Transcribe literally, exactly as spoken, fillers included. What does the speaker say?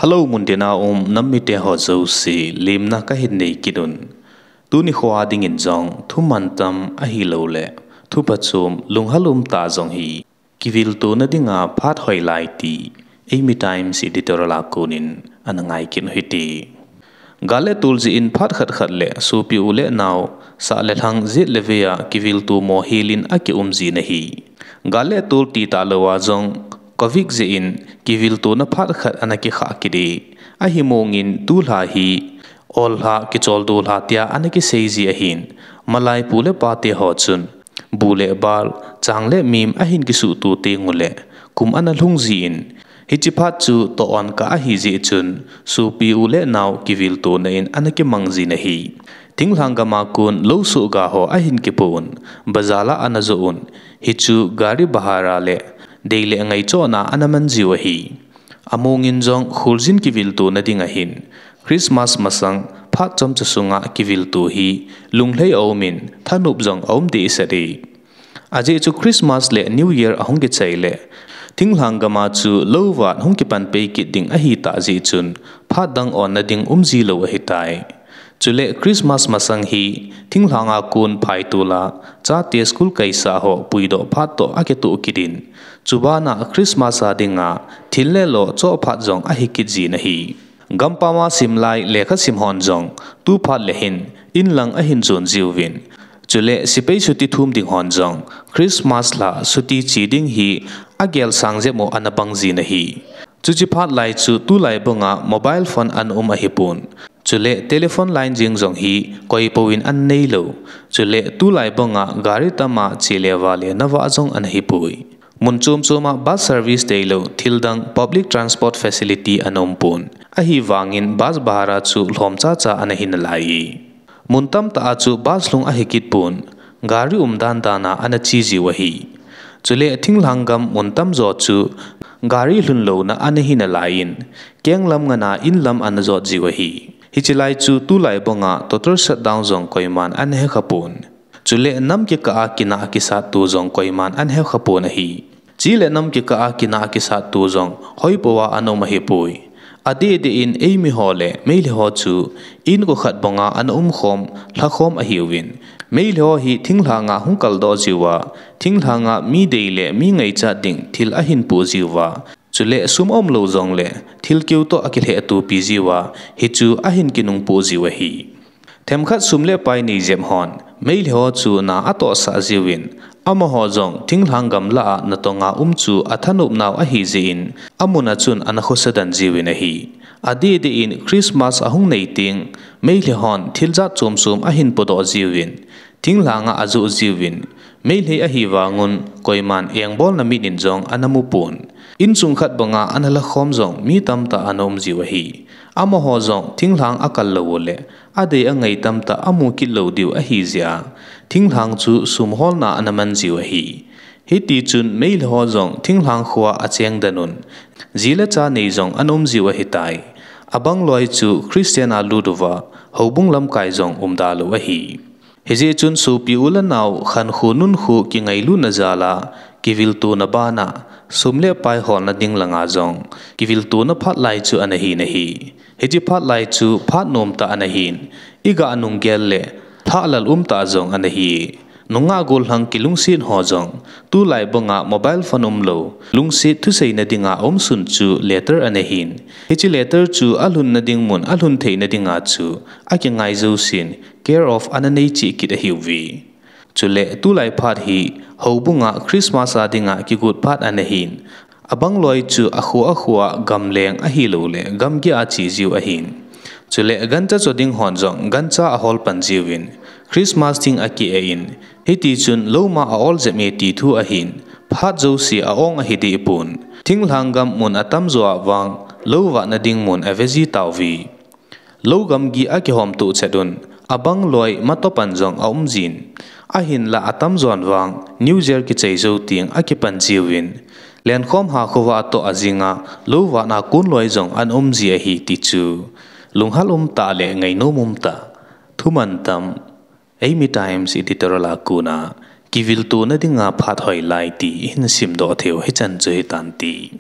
Hello, mun tina um nam mite ho jouse, lemna kahin nei kit un. Tuni khoa dingin jong thumantam ahilouleh thuphachom lunghel umtah jong hi kiviltona dinga phat hoilai ti Eimi Times editorial a konin ana ngai kit u hite. Gal le tol jeh in phat khat khat le sopi u le nao, sah le lhang, jet le vei a kivilto mohel in akium jin ahi. Gal le tol ti talou a jong Covid jeh in kiviltona phat khat ana kikhah kit e. Ahimongin tulha hi ollha, kicholdo lha tia ana kisei ji ahin, malai pu le pate ho chun bu le bal, chang le mim ahin kisuhto teng uleh kum ana lhung jin, hiche phat chu toh-on kah ahi jeh chun sopi u le nao kiviltona in ana kimang jin ahi. Thinglhang gam a kon lou sohga ho ahin kipoh un, bazar a ana joh un, hichu gari bhara le dei le ngaichohna ana man jiu ahi. Amongin jong kholjin kiviltona ding ahin, Christmas masang phat chomcha sunga kivilto hi lunglhai aumin, thanop jong aum dehset e. Ajeh chu Christmas le New Year ahung kichai le thinglhang gam a chu lou vat hung kipan pei kit ding ahitah jeh chun phat dang onna ding um jilou ahitai. Chule Christmas masang hi thinglhang a kon phaitol a, chate school kaisah ho puidoh phat toh akitoh kit in, chubana Christmas a dinga thil le lo choh phat jong ahi kit jin ahi. Gampam a simlai lekha sim hon jong tu phat le hin in lang ahin jon jiuvin, chule sepai chutti thum ding hon jong Christmas lha chutti che ding hi agel sang jep u ana bang jin ahi. Chuche phat lai chu tulai banga mobile phone ana um ahipon, chule telephone line jeng jong hi koipouvin ana neilou, chule tulai banga gari tama che le vale nava jong ana hipoi. Mun chom choma bus service tailou thildang public transport facility ana umpon, ahivangin bus bhara chu lhomcha cha ana hi nalai e. Mun tamtah a chu bus lhung ahi kit pon, gari umdan dan a ana che jiu ahi. Chule thinglhang gam mun tamjo chu gari lhun louna ana hi nalai in, kenglam ngan a inlam ana jot jiu ahi. Hiche lai chu tulai banga total shutdown jong koiman ana hekha pon, chule nam kikah a kinah kisatto jong koiman ana hekha pon ahi. Che le nam kikah a kinah kisatto jong hoipou a ana um ahipoi. Adeh deh in eimi ho le Meitei ho chu inko khat banga ana umkhom lhakhom ahiuvin, Meitei ho hi thinglhanga hung kaldoh jiuva, thinglhanga mi dei le mi ngaichat ding thil ahin poh jiuva, chule sum aumlou jongle thil keu toh akilhehtopi jiuva, hichu ahin kinungpoh jiu ahi. Themkhat sum le pai nei jep hon Meitei ho chu na atohsah jiuvin, amaho jong thinglhang gamlah a natonga um chu athanop nau ahijeh in, amun a chun ana khosa den jiuvin ahi. Adeh deh in Christmas ahung nei teng, Meitei hon thil jat chom chom ahin podoh jiuvin, thinglhanga ajoh jiuvin, Meitei ahivangun koiman engbolna mit in jong ana mupon. Insung khat banga ana lhakhom jong mi tamtah ana um jiu ahi. Amaho jong thinglhang akal lou uleh adei angai tamtah amu kit lou diu ahijeh a, thinglhang chu sum holna ana man jiu ahi. Hitichun Meitei ho jong thinglhang khoa acheng den un, ji le cha nei jong ana um jiu ahitai. Abang loi chu Christian a lut uva, houbung lamkai jong umda lou ahi. Hijeh chun sopi u le nao, khankho nunkho kingailutna jal a kiviltona bana, sum le pai holna ding langa jong kiviltona phat lai chu ana hin ahi. Hiche phat lai chu phat nomtah ana hin, iga nunggel le lhahlal umtah jong ana hi. Nungah gollhang kilungset ho jong tulai banga mobile phone umlou, lungset thuseina dinga aumsun chu letter ana hin. Hiche letter chu alhunna ding mun alhun theina dinga chu akingai jousen care of ana nei cheh kit ahiuve. Chule tulai phat hi houbunga Christmas a dinga kigot phat ana hin. Abang loi chu akho akhoa gamleng ahilouleh gamgi a che jiu ahin. Chule gancha cho ding hon jong gancha ahol pan jiuvin, Christmas thing aki-e in, hitichun louma a-ol jep e ti thu ahin, phat jouse a-ong ahi dehpon. Thinglhang gam mun atamjo a vang, lou vahna ding mun ave ji tauve. Lou gamgi akihomtoh chet un, abang loi matopan jong aum jin. Ahinla atamjon vang, New Year kichai jou teng akipan jiuvin, lenkhom ha khovah toh ajinga, lou vahna kon loi jong ana um ji ahi ti chu lunghel umtah le ngainom umtah, thumantam, Eimi Times editorial a kona, kiviltona dinga phat hoilai ti ihin simdoh theiu hichan chu hitante.